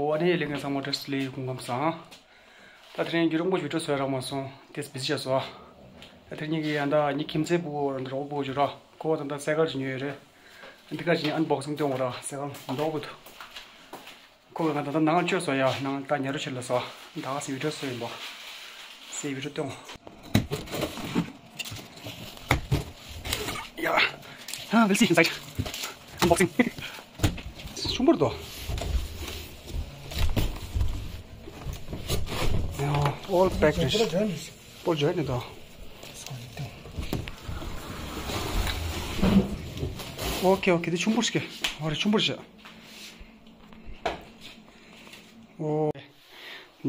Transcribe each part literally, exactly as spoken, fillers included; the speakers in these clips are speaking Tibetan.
ཨོ་ཨ་ནི་ལྷན་རྒྱས་ཚང་མ་བཀྲ་ཤིས་བདེ་ལེགས། སྐུ་ཁམས་བཟང་། ད་དེ་རིང་རྒྱུན་རིང་པོ་བི་ཌིའོ་བཟོས་རག་མ་སོང་། དེ་བི་ཟི་བྱས་སོང་། ད་དེ་རིང་ངེད་ཀྱི་ཡང་ད་ངའི་ཁྱིམ་མཚེས་ཕྲུ་གུ་རོགས་པོ་བྱོས་ར། ཁོ་ད་ལྟ་སའི་ཀལ་ཅིག་ཉོས་ཡོད་རེད། འདི་ག་ཅིག་ཨན་བོག་སིང་སྟོན་དགོས་ར། སའི་ཀལ་མདོག་པོ་འདུག་ཁོ་གིས་ང་ད་ལྟ་ནང་བཅུག་སོང་ཡ། ནང་ད་ཉལ་རོགས་བྱེད་ལབ་སོང་། ད་ག་སེ་བི་ཌིའོ་བཟོས་ཡིན་པ། སེ་བི་ཌིའོ་སྟོན། Yeah. Ah, we'll see inside. Unboxing. ཆུང་པོ་རེད་དོ། Yeah, all packed. སྤོ་ལོ་འཇོན་ནི་དོ། ཨོ་ཁེ་ཨོ་ཁེ། འདི་ཆུང་པོ་ཞིག་ཨོ་རེད། ཆུང་པོ་ཞིག་ཨོ།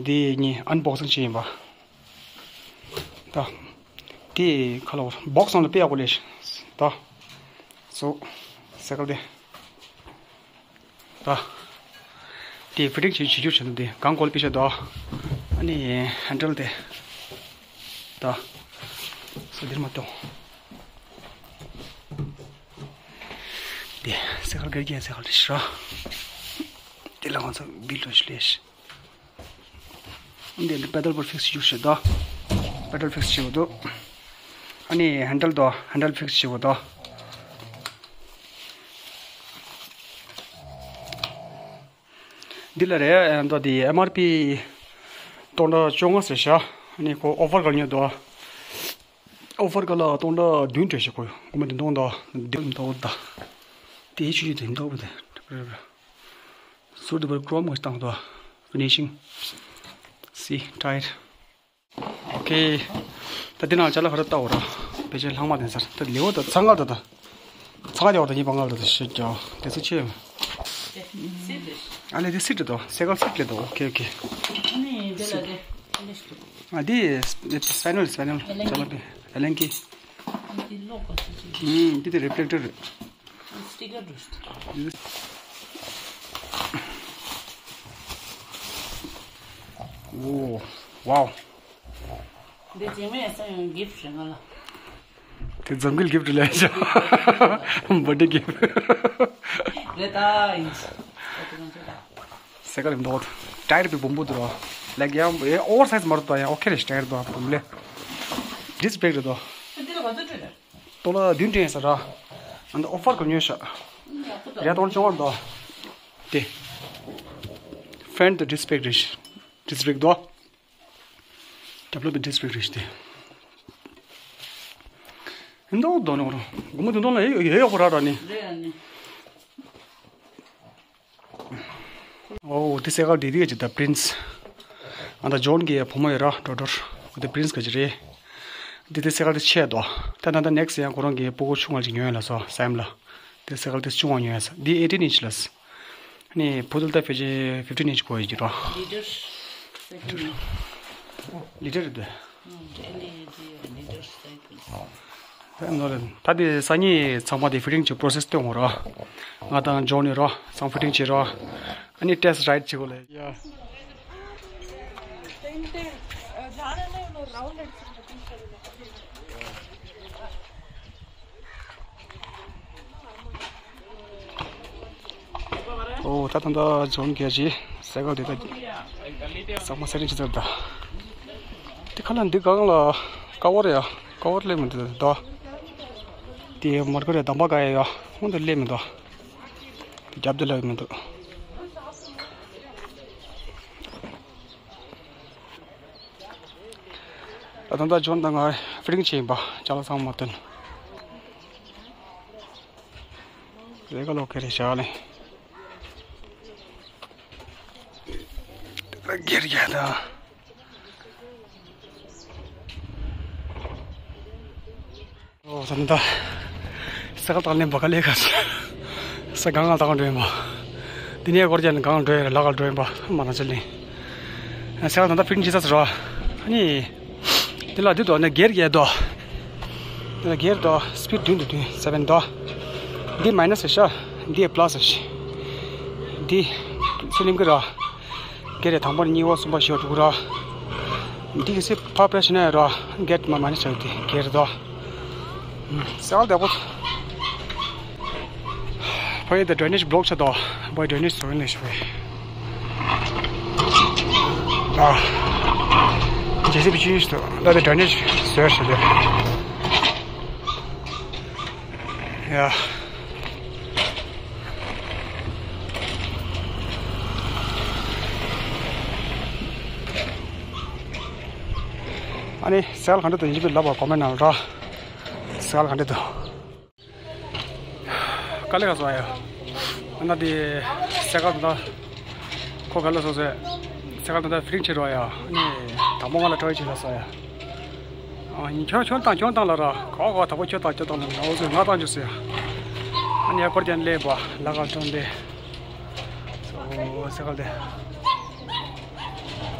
འདི་ངས་ཨན་བོག་སིང་བྱས་ཡིན་པ། ད། དེ་ཁ་ལོ་བོག་སིང་ལ་དཔེ་ཡག་པོ་ལས་ཤིག་ད། སོ། སའི་ཀལ་དེ། ད། དེ་ཕི་ཊིང་བྱེད་བྱེད་རྒྱུ་བྱེད་འདུག་དེ་གང་གོལ་པི་ཤ་ད། ཨ་ནི་ཧན་ཌལ་དེ། ད། སོ་འདིར་མ་གཏོང་། དེ་སའི་ཀལ་སྒེར་གྱི་སའི་ཀལ་དེ་ཤི་ར། དེ་ལ་ང་ཚོ་བིལ་ལོ་ཤི་ལས་ཤི། འདི་འདི་པེ་ཌལ་བོར་ཕིག་སི་བྱེད་རྒྱུ་ཞིག་ད། པེ་ཌལ་ཕིག་སི་བྱེད་དགོས་འདུག་ཨ་ནི་ཧན་ཌལ་དོ། ཧན་ཌལ་ཕིག་སི་བྱེད་དགོས་དོ། འདི་ལ་རེད་ཨ་མདོ་འདི་ཨེམ་ཨར་པི་སྟོང་ཕྲག་བཅོ་ལྔ་ཟེར་ཤག་ཨ་ནི་ཁོ་ཨོ་ཕར་ག་ཉོས་འདུག་ཨོ་ཕར་ག་ལ་སྟོང་ཕྲག་བདུན་སྤྲད་ཤག་ཁོ་སྒོར་མོ་བདུན་སྟོང་དང་བདུན་སྟོང་ད། དེའི་ཆུ་ཆུ་དེ་མདོག་པོ་དེ། ཟུར་དུ་བར་ཀྲོམ་གྱིས་བཏང་འདུག་ཕི་ནི་ཤིང་། See, tight. ཨོ་ཁེ། ད་འདི་ནང་ཅ་ལག་ཁ་ར་ལྟ་འོ་ར། ཕལ་ཆེར་ལྷག་མ་ལྡན་ས་རེད། ད་ལེའུ་ད་ཚང་ག་ད་ད། ཚང་ག་ཡོག་ད་གཉིས་པ་ང་ལ་ད་ཤེས་ཀྱང་དེ་ཚོ་ཆེ། ཨ་ལེ་དེ་སི་ཊི་དོ། སའི་ཀལ་སི་ཊི་ལེ་དོ། ཨོ་ཁེ་ཨོ་ཁེ། ཨ་ནི་འདི་ལ་དེ་ཨ་ནི་ཞུ། ཨ་འདི་སི་པེ་ནལ་སི་པེ་ནལ་ཅ་ལག་པེ་ཨེ་ལན་ཀི། འདི་ལོག་ག་ཚོད་ཅིག་ཨུམ་འདི་དེ་རི་ཕི་ལེག་ཊར་རེད། སི་ཊི་ཀར་འདྲ་ཞིག་ཨོ་ཝའོ། འདི་རྗེས་མའི་ས་ཡང་གིཕ་ཊི་རེད་ང་ལ། དེ་འཛོམས་གིལ་གིཕ་ཊི་ལས་ཤག་བར་ཌེ་གིཕ་ཊི། རེད་ད་ཡིན། སའི་ཀལ་ཡིན་མདོག་ཊ་ཡར་པི་སྦོམ་པོ་འདུག་རོ། ལེག་ཡང་ཨོ་ཝར་སའི་ཛི་མ་རེད་དོ། ཡང་ཨོ་ཁེ་རེད། ཊ་ཡར་དོ་སྦོམ་ལེ། ཌིས་བྷེ་རེག་རེད་དོ། འདི་ལ་ག་ཚོད་སྤྲད་རེད། སྟོང་ཕྲག་བདུན་སྤྲད་ཡིན་ས་ར། ཨ་ནི་ཨོ་ཕར་ག་ཉོས་ཤག་རེད། སྟོང་ཕྲག་བཅོ་ལྔ་རེད་དོ། དེ། ཕེན་དེ་ཌིས་བྷེ་རེག་རེད། ཌིས་བྷེ་རེག་དོ། ཌབ་ལོ་པི་ཌིས་བྷེ་རེག་རེད་དེ། ཨེ་འདུག་དོ་ནོ་རོ། སྒོར་མོ་བདུན་སྟོང་ལ་ཡོད་ཡོད་ཡོད་ཁོ་ར་ར་ནི། རེད་ཨ་ནི། ཨོ་དེ་སའི་ཀལ་དེ་དེ་ག་ཅིག་ད་པི་རིན་སི། ཨ་ད་ཇོན་གི་བུ་མོ་ཡོད་ར་ཌོ་ཊར། ཨོ་དེ་པི་རིན་སི་ག་ཅིག་རེད། དེ་དེ་སའི་ཀལ་དེ་ཆེ་དོ། ད་ད་ད་ནེག་སི་ཡང་ཁོ་རང་གི་སྤུ་གུ་ཆུང་བ་ཅིག་ཉོས་ཡོད་ལ་སོ་སེམ་ལ། དེ་སའི་ཀལ་དེ་ཆུང་བ་ཉོས་ཡོད་ས་འདི་ཨེ་ཊིན་ཨིན་ཅི་ལ་སོ། ནི་བུ་དལ་ད་ཕལ་ཆེར་ཕིཕ་ཊིན་ཨིན་ཅི་གོ་ཡི་ཀྱི་རོ། ལི་ཊར་སའི་ཀལ་ནི། ལི་ཊར་རེད་དེ། ཨེལ་ཨེ་ལི་ཊར་སའི་ཀལ། ད་དེ་སང་ཉིན་ཚང་མ་དེ་ཕི་ཊིང་གི་པོ་རོ་སེ་སི་སྟོན་འོང་རོ། ང་དང་ཇོན་ནི་རོ་ཚང་ཕི་ཊིང་བྱེད་རོ། ཨ་ནི་ཊེ་སི་ཊི་རའིཌ་བྱེད་དགོས་ལེ། ཡ། ཨོ་ད་ད་ད་ཇོན་གྱི་ཅི་སའི་ཀལ་དེ་ད་ཚང་མ་སེ་ཊིང་བྱེད་ཚར་ད། དེ་ཁ་ལ་འདི་སྒང་ལ་ཀ་བར་ཡ་ཀ་བར་སླེབས་མི་འདུག་ད། དེ་མར་ཀ་རེ་དམ་པ་ག་ཡ་ཡ་ཧོན་དུ་སླེབས་མི་འདུག་དེ་རྒྱབ་དེ་ལ་མི་འདུག་ད་ད་ད་ཇོན་དང་ང་ཕི་ཊིང་བྱས་ཡིན་པ་ཅ་ལག་ཚང་མ་བཏོན། རེ་ག་ལོ་ཁེ་རེ་བྱ་ལེ། སྒེར་རྒྱ་དང་། ཨོ་ད་ད་ད། ས་ག་དང་ལེན་པ་ག་ལེ་ག་ས་གང་ང་དང་འགྲོ་ཡིན་པ། དེ་ནས་སྒོར་རྒྱ་ནི་གང་འགྲོ་ཡིན་ལ་ག་འགྲོ་ཡིན་པ་མ་ན་ཆ་ལེ། ས་ག་ད་ད་ཕིན་ཇི་ས་ས་རོ། ཨ་ནི། དེ་ལ་དེ་དོ་ནས་སྒེར་རྒྱ་དོ། དེ་ལ་སྒེར་དོ་སི་པིཌ་བདུན་དུ་བདུན་སེ་བེན་དོ། འདི་མའི་ནས་ཤ། འདི་པ་ལ་སི་ཤ། འདི་སུ་ལིམ་གི་ར། སྒེར་རེ་དང་པོ་གཉིས་པ་གསུམ་པ་བཞི་པ་དྲུག་ར། འདི་གི་སི་ཕ་པ་ཤི་ན་ར། སྒེར་མ་མ་ནས་ཤ་དེ་སྒེར་དོ། སེལ་དེ་པོ། ཕ་ཡི་དེ་ཌྲེ་ནེཇ་བློག་ཆ་དོ། ཕ་ཡི་ཌྲེ་ནེཇ་སོ་ཡིན་ལེ་ཤ་བའི། ཨ། ཇེ་སི་བི་ཅིག་ལྟ་དེ་འདྲ་ནས་བཟོས་ཤག་དེ། ཡ། ཨ་ནི་སེ་ཀལ་ག་འདྲ་འདུག་ཡིན་གཅིག་པའི་ལབ་པ་ཀོ་མེན་ནང་ལ་ར། སེ་ཀལ་ག་འདྲ་འདུག་དཀའ་ལས་ཁག་སོང་ཡ། ཨ་ན་དེ་སེ་ཀལ་ད་ཁོ་ག་ལ་སོང་ཟེར། སེ་ཀལ་ད་ད་ཕི་ལིང་བྱེད་རོགས་ཡ། ཨ་ནི་དང་པོ་ང་ལ་ཀྲོའི་བྱེད་ལ་སོང་ཡ། ཨ་ནི་ཁྱོད་ཁྱོད་བཏང་ཁྱོད་བཏང་ལ་ར། ག་ག་དང་པོ་ཁྱོད་བཏང་ཁྱོད་བཏང་ལ་ང་འོ་ཟེར་ང་བཏང་རྒྱུ་ཟེར་ཡ། ཨ་ནི་ཡ་སྐོར་ཀྱང་སླེབས་པ་ལ་ཀ་ཀྲོན་དེ། སོ་སེ་ཀལ་དེ།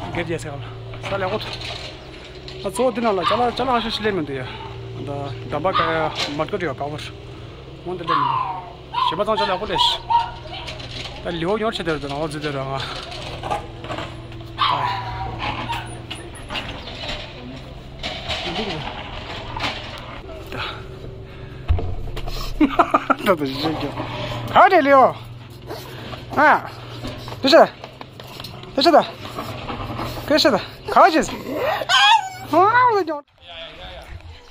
སྒེར་རྒྱས་སེ་ཀལ། ས་ལེགས་པོ་འདུག་ཨ་གཙོ་བོ་འདི་ནང་ལ་ཅ་ལག་ཅ་ལག་ཁ་ཤས་ཤིག་སླེབས་མི་འདུག་ཡ། ད་འདམ་པ་ཀ་མར་ཀེ་ཊི་ཡོད་ཀ་བར། འོ་འདི་སླེབས་མི་འདུག་བྱེད་པ་ཚང་ཅ་ལག་ཡག་པོ་སླེབས་ཤག་ད་ལི་འོ་ཉོར་ཆེ་དེར་འདུག་ན་འོ་ཟི་དེར་ང་། ད་ད་ཞིག་ཞིག་ག་རེ་ལི་འོ། ཨ། དེ་ཤ། དེ་ཤ་ད། དེ་ཤ་ད། ག་ཅིས།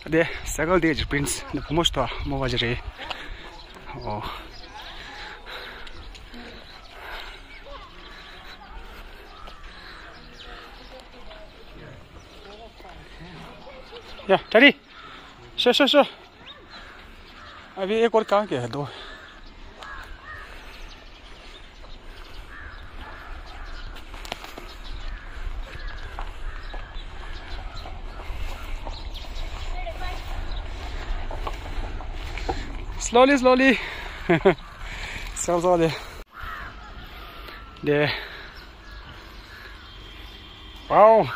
ཨ། དེ་སེ་ཀལ་དེ་ཅིག་པིན་སི་འདི་བུ་མོ་ཞིག་ཐོག་མོ་བ་ཅིག་རེད། ཨོ། ཡ་ཏྲ་རི། ཤོ་ཤོ་ཤོ། अभी एक और कहाँ गया है दो। Slowly, slowly. Slow, slow. There. Wow.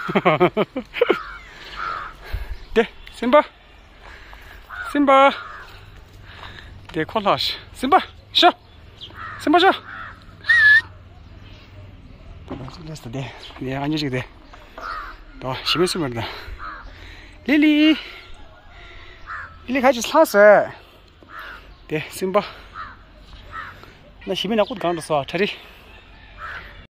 There, Simba. སིམ་པ། དེ་ཁོ་ལྷག་ཤི། སིམ་པ། ཤོ། སིམ་པ་ཤོ། དེ་ལས་དེ་དེ་ཨ་ཉི་ཞིག་དེ། དོ་ཞི་མི་སུ་མེར་དང་། ལི་ལི། ལི་ལི་ཁ་ཅིག་ལྷག་སོ། དེ་སིམ་པ། ན་ཞི་མི་ན་ཀུད་གང་དུ་སོ་ཁྲ་རི།